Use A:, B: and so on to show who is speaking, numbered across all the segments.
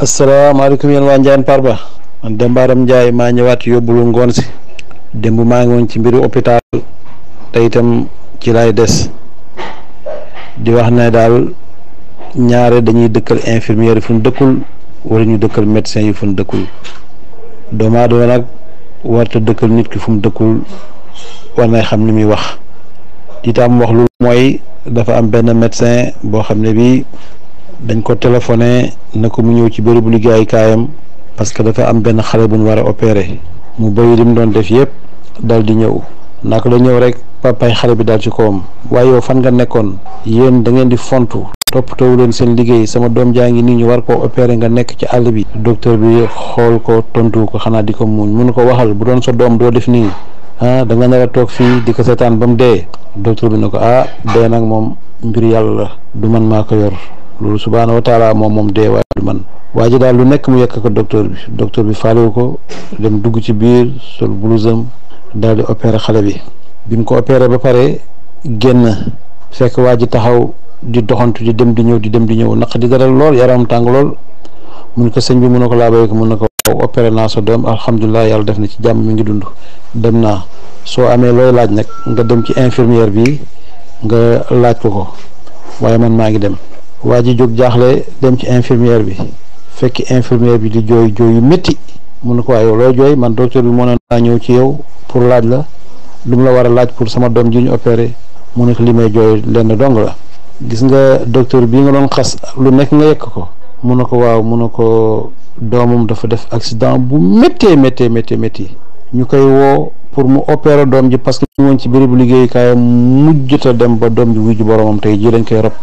A: asalaamaaleykum yéen waa Ndiayène Parba man Demba Aram Ndiaye maa ñëwaat yóbbulu ngoon si démb maa ngi woon ci mbiru hôpital te itam ci lay des di wax ne daal ñaare dañuy dëkkal infirmière yi fu ñu dëkkul wala ñu dëkkal médecin yi fu ñu dëkkul doomu aadama nag warta dëkkal nit ki fu mu dëkkul war nay xam ni muy wax itam wax lu mooy dafa am benn médecin boo xam ne bii dañ ko téléphoné na ko mu ñëw ci bërëbu liggéeyukaayam parce que dafa am benn xale bu ñu war a opéré mu bëri li mu doon def yëpp dal di ñëw naka la ñëw rek papay xale bi daal ci kawam waaye yow fan nga nekkoon yéen da ngeen di fontu toppatoowu leen seen liggéey sama doom jaa ngi nii ñu war koo opéré nga nekk ci àll bi. docteur bi xool ko tontu ko xanaa di ko muñ mun ko waxal bu doon sa doom doo def nii da nga nar a toog fii di ko seetaan ba mu dee. docteur bi ne ko dee nag moom mbir yàlla la du man maa ko yor. loolu subhaanahu wa taala moom dee waaye du man waa ji daal lu nekk mu yekk ko docteur bi faalewu ko dem dugg ci biir sol blousam daal di opéré xale bi mu ko opéré ba pare génn fekk waa ji taxaw di doxantu di dem di ñëw naq di dara lool yaram tàng lool mun ko sëñ bi mun na ko laa béy ko mun na ko waaw opéré naa sa doom alhamdulilah yàlla def na ci jàmm mi ngi dund dem naa soo amee looy laaj nag nga dem ci infirmière bi nga laaj ko waaye man maa ngi dem. waa ji jóg jaaxle dem ci infirmière bi fekk infirmière bi di jooy yu métti mun na ko waaye looy jooy man docteur bi moo ne naa ñëw ci yow pour laaj la lu mu la war a laaj pour sama doom ji ñu opéré mu ne ko li may jooy lenn dong la. gis nga docteur bii nga doon xas lu nekk nga yekk ko mun na ko waaw mun na ko doomam dafa def accident bu méttee ñu koy woo pour mu opéré doom ji parce que ñu woon ci bérébu liggéeyukaayam mujjata dem ba doom ji wujju boromam tey jii dañ koy rob.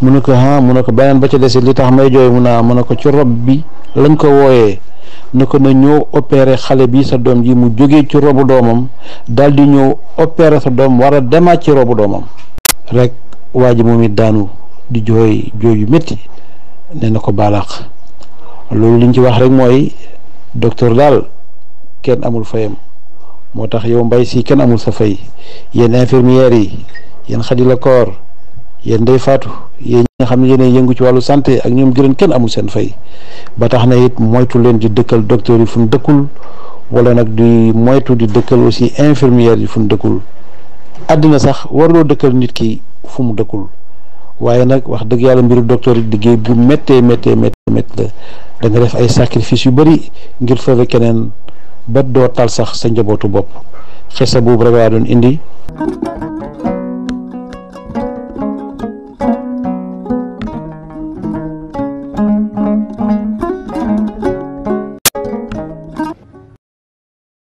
A: mu ne ko beneen ba ca desi li tax may jooy mu ne ko ci rob bi lañ ko wooyee ne ko na ñëw opéré xale bi sa doom ji mu jógee ci robu doomam daal di ñëw opéré sa doom war a demaat ci robu doomam rek waa ji moom it daanu di jooy yu métti nee na ko baalaax loolu liñ ci wax rek mooy docteur daal kenn amul fayam moo tax yow mbay si kenn amul sa fay yéen infirmières yi yéen xadi la koor yéen day faatu yéen ñi nga xam ne yéen yëngu ci wàllu santé ak ñoom gërëm kenn amul seen fay ba tax na it moytu leen di dëkkal docteur yi fu mu dëkkul wala nag di moytu di dëkkal aussi infirmière yi fu mu dëkkul àddina sax warloo dëkkal nit ki fu mu dëkkul waaye nag wax dëgg yàlla mbiru docteur yi liggéey bu méttee la da nga def ay sacrifice yu bëri ngir sauver keneen ba doo tal sax sa njabootu bopp xesa boobu rek laa doon indi.